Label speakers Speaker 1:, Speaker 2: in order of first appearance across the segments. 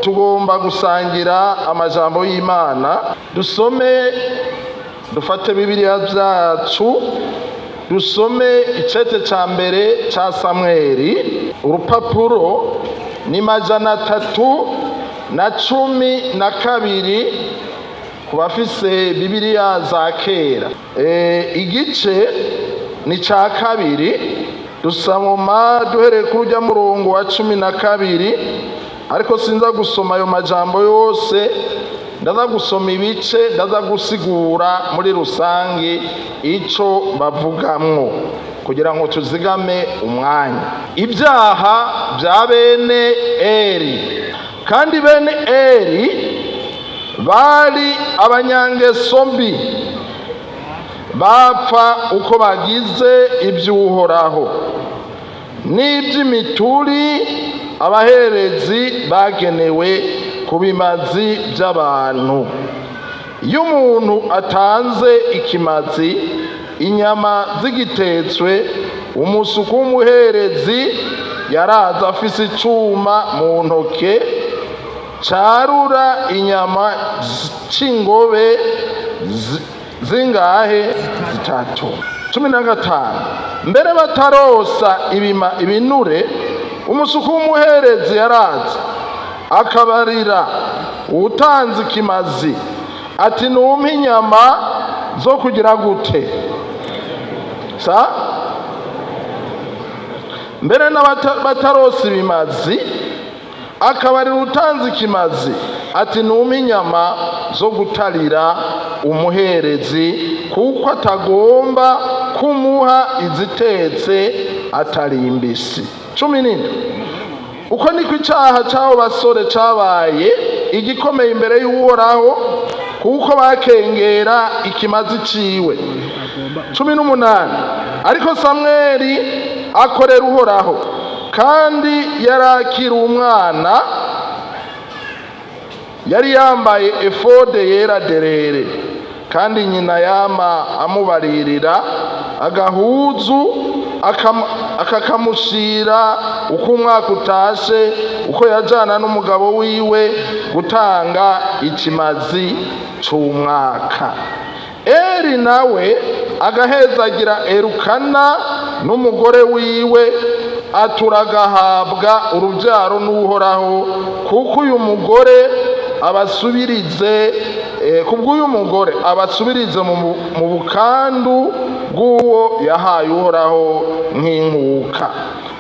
Speaker 1: Tugomba gusangira amajambo y'Imana. Dusome, dufate Bibiliya zacu, dusome icete ca mbere ca Samweli. Urupapuro ni 312 ku bafise Bibiliya za kera. Igice ni ca kabiri. Dusoma duhereye kuri urya murongo wa 12, ariko sinza gusoma ayo majambo yose, ndaza gusoma ibice, ndaza gusigura muri rusange ico bavugamwo kugira ngo tuzigame umwanya. Ibyaha bya bene Eri. Kandi bene Eri bari abanyangeso mbi, bapfa uko bagize iby'Uhoraho n'iby'imituri abaherezi bagenewe ku bimazi by'abantu. Iyo umuntu atanze ikimazi, inyama zigitetswe, umusuku w'umuherezi yaraza afise icuma mu ntoke carura inyama c'ingobe zingahe? Zitatu. 15. Mbere batarosa ibima ibinure, umusuku w'umuherezi yaraza akabarira uwutanze ikimazi ati: "Numpe inyama zo kugira gute?" Sa mbere n'abatarosa ibimazi, akabarira utanze ikimazi ati: "Numpe inyama zo gutarira umuherezi," kuko atagomba kumuha izitetse atari imbisi. 17. Uko niko icyaha cy'abo basore cabaye igikomeye imbere y'Uhoraho, kuko bakengera ikimazi ciwe. 18. Ariko Samweli akorera Uhoraho, kandi yarakira umwana, yari yambaye efode yera derere, kandi nyina yama amubaririra agahuzu akakamushira uko umwaka utashe, uko yajana n'umugabo wiwe gutanga ikimazi c'umwaka. Eri nawe agahezagira Erukana n'umugore wiwe, aturagahabwa urubyaro n'Uhoraho, kuko uyu mugore abasubirize, kubw'uyu mugore abasubirize mu bukandu bw'uwo yahaye Uhoraho nk'inkuka.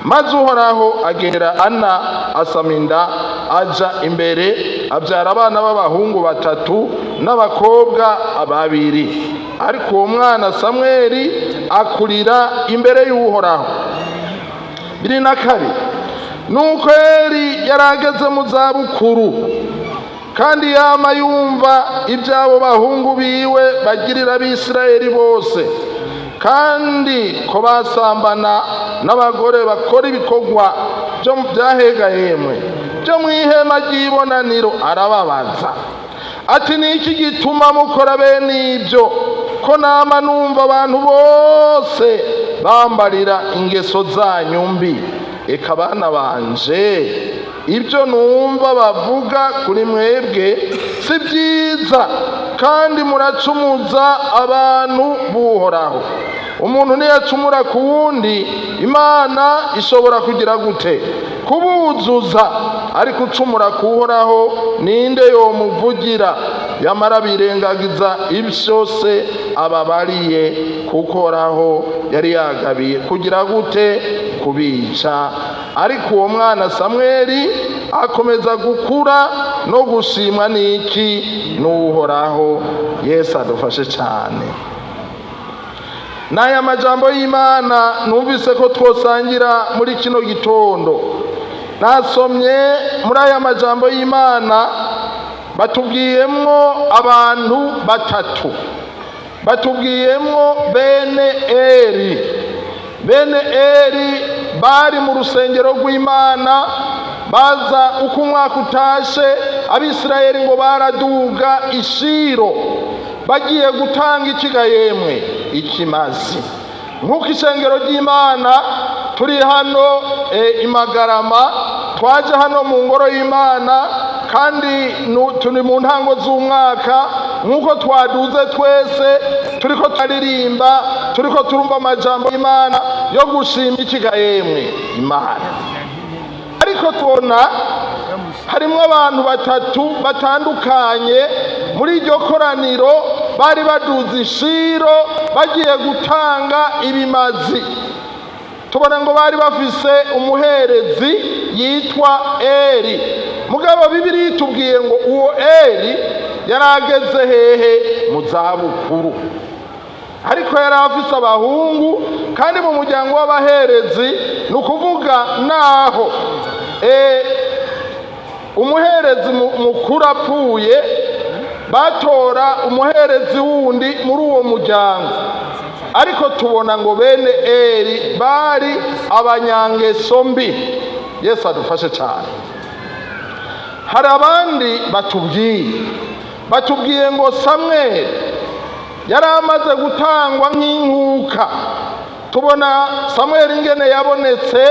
Speaker 1: Maze Uhoraho agera Ana, asama inda, aja imbere, abyara abana b'abahungu batatu n'abakobwa babiri. Ariko uwo mwana Samweli akurira imbere y'Uhoraho. 22. Nuko Eri yari ageze mu zabukuru, kandi yama yumva iby'abo bahungu biwe bagirira Abisirayeli bose, kandi ko basambana n'abagore bakora ibikorwa byo byahegahemwe byo mu ihema ry'ibonaniro. Arababaza ati: "Ni iki gituma mukora bene ibyo, ko nama numva abantu bose bambarira ingeso zanyu mbi? Eka bana banje, ibyo numva bavuga kuri mwebwe si byiza, kandi muracumuza abantu b'Uhoraho. Umuntu ntiyacumura ku wundi, Imana ishobora kugira gute? Kubuzuza. Ariko ucumura ku Uhoraho, ninde yomuvugira?" Yamara birengagiza ibyose ababariye, kuko Uhoraho yari yagabiye kugira gute? Kubica. Ariko uwo mwana Samweli akomeza gukura no gushimwa n'iki? N'Uhoraho. Yesu adufashe cyane. N'aya majambo y'Imana numvise ko twosangira muri kino gitondo. Nasomye muri aya majambo y'Imana, batubwiyemwo abantu batatu, batubwiyemwo bene Eri. Bene Eri bari mu rusengero rw'Imana, baza uko umwaka utashe. Abisirayeli ngo baraduga Ishiro bagiye gutanga ikigayemwe? Ikimazi. Nk'uko ishengero ry'Imana turi hano i Magarama, twaje hano mu ngoro y'Imana. Kandi turi mu ntango z'umwaka, nk'uko twaduze twese turiko turaririmba, turiko turumva amajambo y'Imana yo gushima ikiga yemwe Imana. Ariko tubona harimwo abantu batatu batandukanye muri iryo koraniro bari baduze ishiro bagiye gutanga ibimazi. Tubona ngo bari bafise umuherezi yitwa Eri. Mugabo Bibiliya itubwiye ngo uwo Eri yari ageze hehe? Mu zabukuru. Ariko yari afise abahungu, kandi mu muryango w'abaherezi, ni ukuvuga naho umuherezi mukuru apfuye, batora umuherezi wundi muri uwo muryango. Ariko tubona ngo bene Eri bari abanyangeso mbi. Yesu adufashe cyane. Hari abandi batubwiye ngo Samweli yari amaze gutangwa nk'inkuka. Tubona Samweli ingene yabonetse.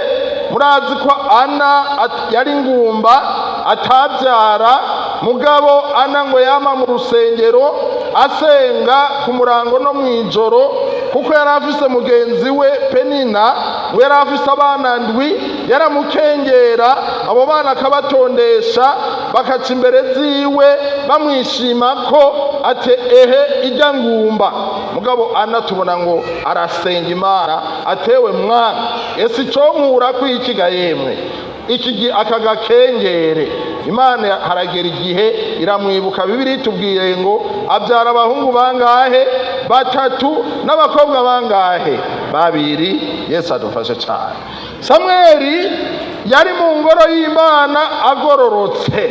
Speaker 1: Murazi ko Ana yari ngumba, atabyara. Mugabo Ana ngo yama mu rusengero asenga ku murango no mu ijoro, kuko yari afise mugenzi we Penina, ngo yari afise abana ndwi, yaramukengera, abo bana akabatondesha, bakaca imbere ziwe bamwishima ko ate ehe ijya ngumba. Mugabo Ana tubona ngo arasenga Imana, atewe mwana ese iconkura kwikiga yemwe iki aka gakengere. Imana haragera igihe iramwibuka. Bibiliya itubwiye ngo abyara abahungu bangahe? Batatu. N'abakobwa bangahe? Babiri. Yesu adufashe cyane. Samweli yari mu ngoro y'Imana agororotse.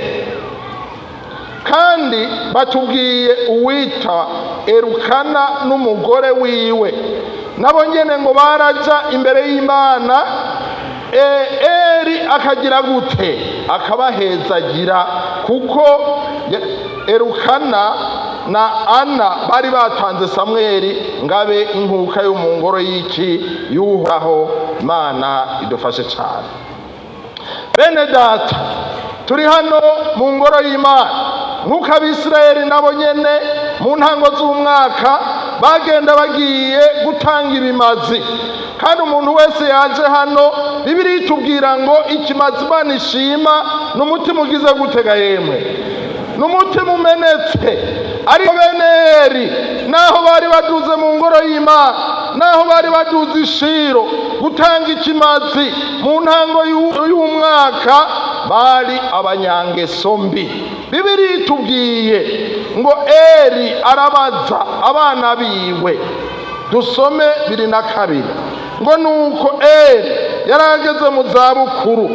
Speaker 1: Kandi batubwiye uwita Erukana n'umugore wiwe, nabo nyene ngo baraja imbere y'Imana. Eri akagira gute? Akabahezagira, kuko Erukana na Ana bari batanze Samweli ngabe inkuka yo mu ngoro y'iki? Y'Uhoraho. Imana idufashe cyane. Bene data, turi hano mu ngoro y'Imana nk'uko Abisirayeli nabo nyene mu ntango z'umwaka bagenda bagiye gutanga ibimazi. Kandi umuntu wese yaje hano, Bibiliya itubwira ngo ikimazi Imana ishima ni umutima ugize gutega yemwe? Ni umutima umenetse. Ariko bene Eri, naho bari baduze mu ngoro y'Imana, naho bari baduze ishiro gutanga ikimazi mu ntango y'umwaka, bari abanyangeso mbi. Bibiliya itubwiye ngo Eri arabaza abana biwe. Dusome 22, ngo nuko Eri yari ageze mu zabukuru,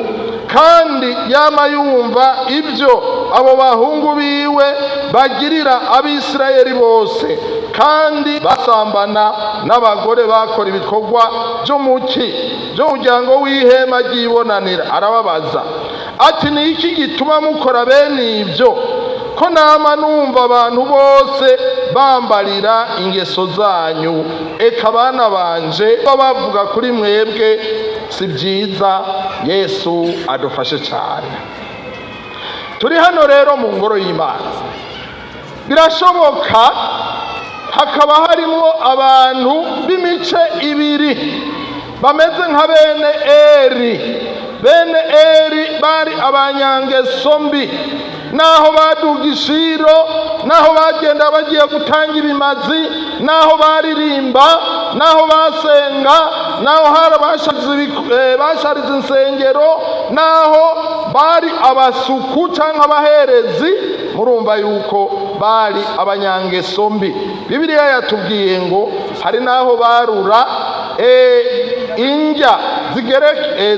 Speaker 1: kandi yama yumva ibyo abo bahungu biwe bagirira Abisirayeli bose, kandi basambana n'abagore bakora ibikorwa byo muki? By'umuryango w'ihema ry'ibonanira. Arababaza ati: "Ni iki gituma mukora bene ibyo, ko nama numva abantu bose bambarira ingeso zanyu? Eka abana banje bavuga kuri mwebwe, si byiza." Yesu adufashe cyane. Turi hano rero mu ngoro y'Imana, birashoboka hakaba harimo abantu b'imice ibiri bameze nka bene Eri. Bene Eri bari abanyangeso mbi, naho baduga ishiro, naho bagenda bagiye gutanga ibimazi, naho baririmba, naho basenga, naho hari bashariza insengero, naho bari abasuku cyangwa abaherezi, murumva yuko bari abanyangeso mbi. Bibiliya yatubwiye ngo hari n'aho barura indya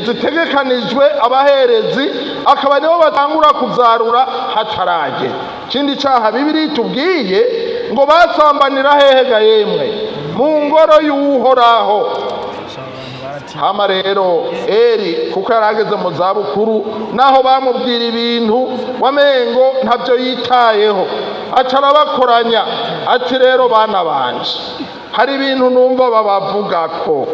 Speaker 1: zitegekanijwe abaherezi, akaba nibo batangura kuzarura hataragera. Ikindi cyaha Bibiliya itubwiye ngo basambanira hehe ga yemwe? Mu ngoro y'Uhoraho. Hama rero Eri, kuko yari ageze mu zabukuru, naho bamubwira ibintu wamengo ntabyo yitayeho, aca arabakoranya ati: "Rero bana banje, hari ibintu numva babavuga ko,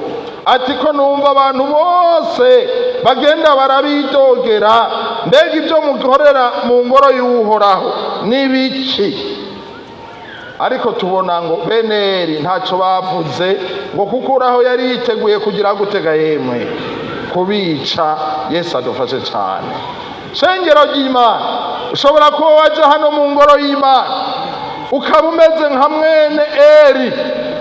Speaker 1: ati ko numva abantu bose bagenda barabidogera, Mbega ibyo mukorera mu ngoro y'Uhoraho ni biki? Ariko tubona ngo bene Eri ntacyo bavuze, ngo kuko Uhoraho yari yiteguye kugira gutega yemwe kubica. Yesu adufashe cyane. Shengero ry'Imana, ushobora kuba waje hano mu ngoro y'Imana ukaba umeze nka mwene Eri.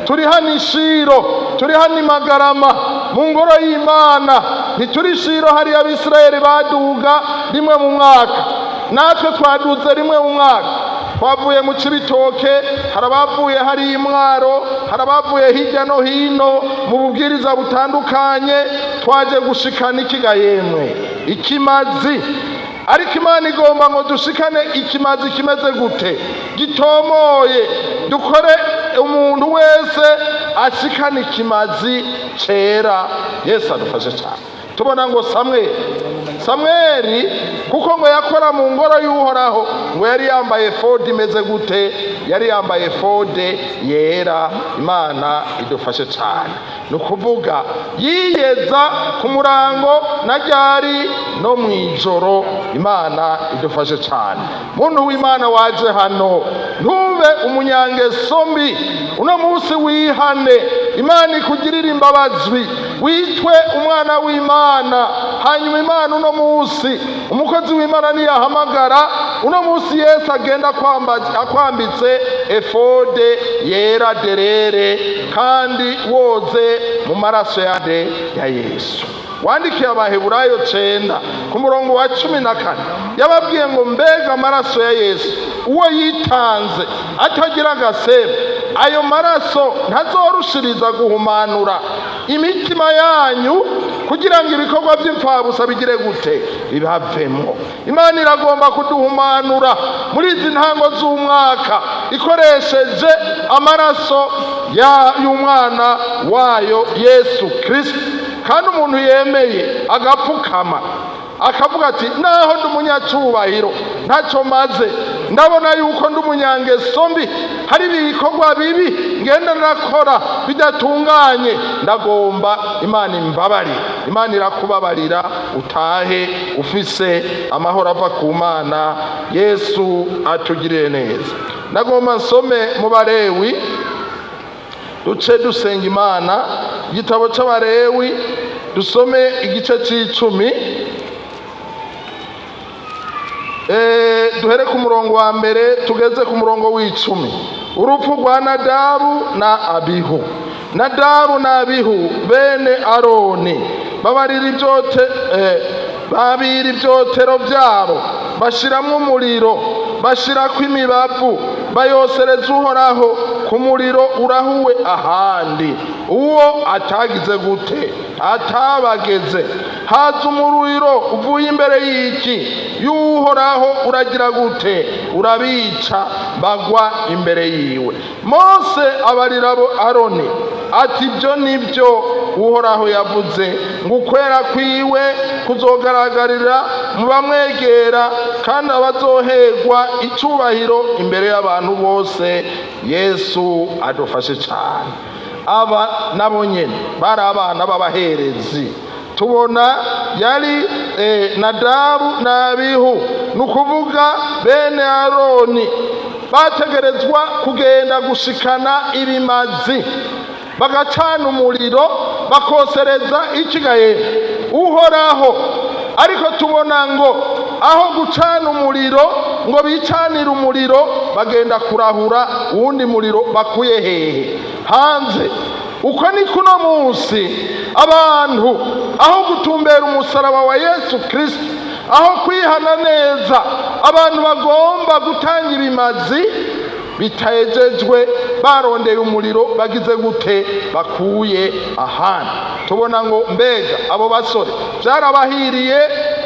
Speaker 1: Turi hano i Shilo, turi hano i Magarama mu ngoro y'Imana. Ntituri Shilo hariya Abisirayeli baduga rimwe mu mwaka. Natwe twaduze rimwe mu mwaka, twavuye mu Cibitoke, hari abavuye hari Imwaro, hari abavuye hirya no hino mu bubwiriza butandukanye. Twaje gushikana ikiga yemwe ikimazi. Ariko Imana igomba ngo dushikane ikimazi kimeze gute? Gitomoye. Dukore umuntu wese ashikane ikimazi cera. Yesu adufashe cyane. Tubona ngo Samweli, Samweli kuko ngo yakora mu ngoro y'Uhoraho, ngo yari yambaye efodi imeze gute? Yari yambaye efode yera. Imana idufashe cyane. Ni ukuvuga yiyeza ku murango na ryari no mu ijoro. Imana idufashe cyane. Muntu w'Imana waje hano, ntube umunyangeso mbi. Uno munsi wihane, Imana ikugirire imbabazi, witwe umwana w'Imana. Hanyuma Imana uno munsi, umukozi w'Imana niyahamagara uno munsi, Yesu agenda akwambitse efode yera derere, kandi woze mu maraso yade ya Yesu. Wandikiye Abaheburayo 9 ku murongo wa 14, yababwiye ngo: "Mbega amaraso ya Yesu, uwo yitanze atagira agasebe, ayo maraso ntazorushiriza guhumanura imitima yanyu kugira ngo ibikorwa by'imfabusa bigire gute? Bibavemo?" Imana iragomba kuduhumanura muri izi ntango z'umwaka ikoresheje amaraso y'umwana wayo Yesu Kirisito. Kandi umuntu yemeye agapfukama akavuga ati: "Naho ndi umunyacyubahiro, ntacyo maze, ndabona yuko ndi umunyangeso mbi, hari ibikorwa bibi ngenda ndakora bidatunganye, ndagomba Imana imbabarire," Imana irakubabarira, utahe ufise amahoro ava ku Mana. Yesu atugirire neza. Ndagomba nsome mu Barewi, duce dusenga Imana. Igitabo cy'Abarewi, dusome igice c'icumi, duhere ku murongo wa mbere tugeze ku murongo w'icumi. Urupfu rwa Nadabu na Abihu. Nadabu na Abihu bene Aroni babarira ibyote, babira ibyotero byabo, bashiramwo umuriro, bashirako imibavu, bayosereza Uhoraho ku muriro urahuwe ahandi, uwo atagize gute? Atabageze. Haza umuriro uvuye imbere y'iki? Y'Uhoraho. Uragira gute? Urabica, bagwa imbere yiwe. Mose abarira Aroni ati: "Ibyo nibyo Uhoraho yavuze ngo ukwera kwiwe kuzogaragarira mu bamwegera, kandi abazoherwa icyubahiro imbere y'abantu bose." Yesu adufashe cyane. Aba nabo nyene bari abana b'abaherezi. Tubona yari Nadabu na Abihu, ni ukuvuga bene Aroni, bategerezwa kugenda gushikana ibimazi, bagacana umuriro, bakosereza ikigaye Uhoraho. Ariko tubona ngo aho gucana umuriro ngo bicanire umuriro, bagenda kurahura uwundi muriro bakuye hehe? Hanze. Uko ni kuno munsi abantu aho gutumbera umusaraba wa Yesu Kirisito, aho kwihana neza, abantu bagomba gutanga ibimazi bitejejwe, barondeye umuriro bagize gute? Bakuye ahandi. Tubona ngo mbega abo basore byarabahiriye?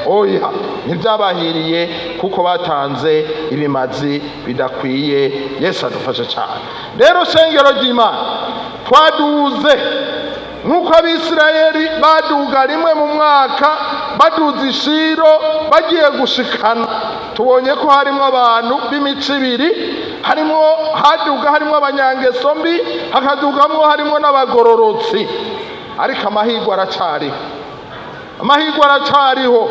Speaker 1: Oya, ntibyabahiriye, kuko batanze ibimazi bidakwiye. Yesu adufashe cyane. Rero shengero ry'Imana, twaduze nk'uko Abisirayeli baduga rimwe mu mwaka, baduza i Shilo bagiye gushikana. Tubonye ko harimo abantu b'imico ibiri, harimo haduga harimo abanyangeso mbi, hakadugamwo harimo n'abagororotsi. Ariko amahirwe aracariho, amahirwe aracariho.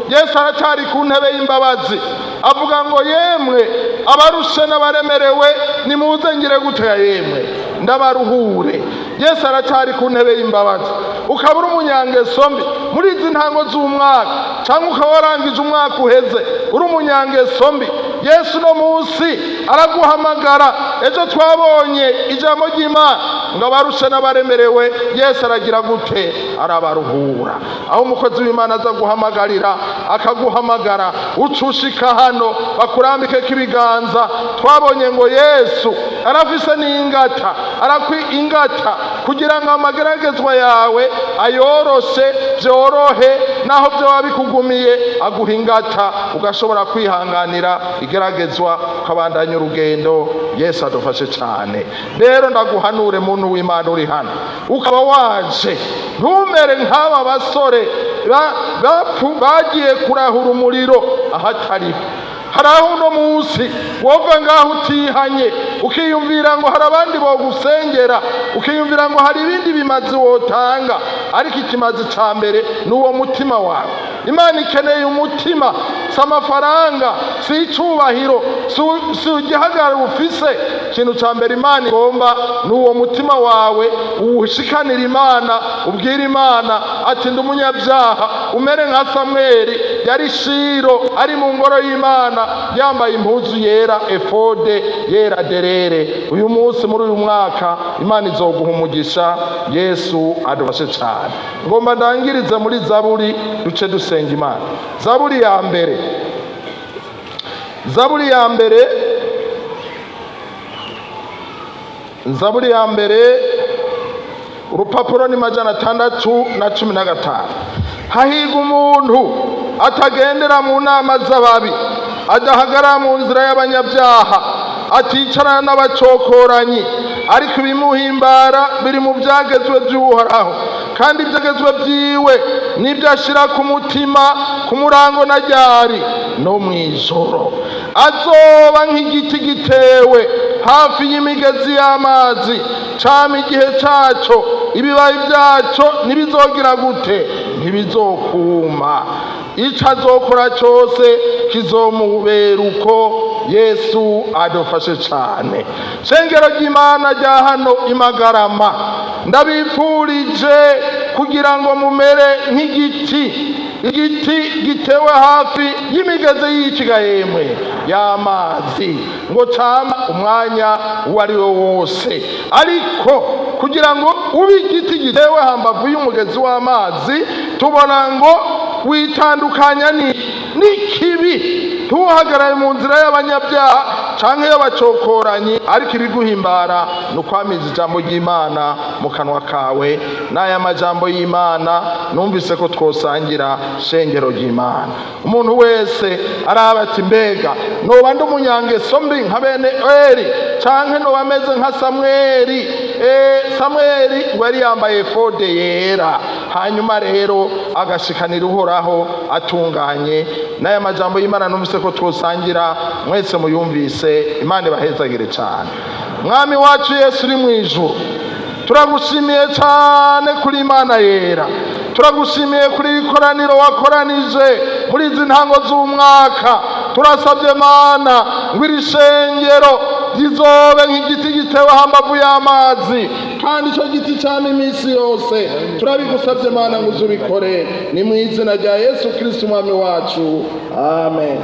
Speaker 1: Yesu aracyari ku ntebe y'imbabazi, avuga ngo: "Yemwe abarushe n'abaremerewe, nimuze ngire gutya, yemwe ndabaruhure." Yesu aracyari ku ntebe y'imbabazi. Ukaba uri umunyangeso mbi muri izi ntango z'umwaka, cyangwa ukaba warangije umwaka uheze uri umunyangeso mbi, Yesu uno munsi araguhamagara. Ejo twabonye ijambo ry'Imana ngo abarushe n'abaremerewe, Yesu aragira gute? Arabaruhura. Aho umukozi w'Imana aza guhamagarira, akaguhamagara, ucushika hano bakurambikeko ibiganza. Twabonye ngo Yesu arafise n'ingata, arakwi ingata kugira ngo amageragezwa yawe ayoroshe, byorohe. Naho byoba bikugumiye, aguha ingata ugashobora kwihanganira igeragezwa, ukabandanya urugendo. Yesu adufashe cyane. Rero ndaguhanure, muntu w'Imana uri hano, ukaba waje, ntumere nk'aba basore bagiye kurahura umuriro ahatariho. Hari aho uno munsi wova ngaho utihanye, ukiyumvira ngo hari abandi bogusengera, ukiyumvira ngo hari ibindi bimazi wotanga, ariko ikimazi ca mbere ni uwo mutima wawe. Imana ikeneye umutima, si amafaranga, si icubahiro, si igihagararo ufise. Ikintu ca mbere Imana igomba ni uwo mutima wawe, uwushikanira Imana, ubwira Imana ati: "Ndi umunyabyaha." Umere nka Samweli yari Shiro, ari mu ngoro y'Imana, yambaye impuzu yera, efode yera derere. Uyu munsi, muri uyu mwaka, Imana izoguha umugisha. Yesu adufashe cyane. Ngomba ndangirize muri Zaburi, duce dusenga Imana. Zaburi ya mbere, Zaburi ya mbere, Zaburi ya mbere, urupapuro ni 615. Hahirwa umuntu atagendera mu nama z'ababi, adahagarara mu nzira y'abanyabyaha, aticarana n'abacokoranyi, ariko ibimuhimbara biri mu byagezwe by'Uhoraho, kandi ibyagezwe byiwe nibyo ashyira ku mutima ku murango na ryari no mu ijoro. Azoba nk'igiti gitewe hafi y'imigezi y'amazi, cama igihe caco, ibibabi byaco ntibizogira gute? Ntibizokuma. Ico azokora cyose kizomubera uko. Yesu adufashe cyane. Shengero ry'Imana rya hano Imagarama, ndabifurije kugira ngo mumere nk'igiti, igiti gitewe hafi y'imigezi y'ikigahemwe y'amazi, ngo cama umwanya uwo ari wo wose. Ariko kugira ngo ube igiti gitewe hambavu y'umugezi w'amazi, tubona ngo witandukanya n'ikibi, ntuhagarare mu nzira y'abanyabyaha canke y'abacokoranyi, ariko ibiguhimbara ni ukwamiza ijambo ry'Imana mu kanwa kawe. N'aya majambo y'Imana numvise ko twosangira, shengero ry'Imana, umuntu wese araba ati: "Mbega noba ndi umunyangeso mbi nka bene Eri, canke noba ameze nka Samweli?" Samweli ngo yari yambaye efode yera, hanyuma rero agashikanira Uhoraho atunganye. N'aya majambo y'Imana numvise ko twosangira, mwese muyumvise. Imana ibahezagire cyane. Mwami wacu Yesu uri mu ijuru, turagushimiye cyane kuri Imana yera. Turagushimiye kuri iri koraniro wakoranije muri izi ntango z'umwaka. Turasabye Mana ngo iri shengero rizobe nk'igiti gitewe hambavu y'amazi, kandi icyo giti cyama iminsi yose. Turabigusabye Mana ngo uze ubikore. Ni mu izina rya Yesu Kristo Umwami wacu, amen.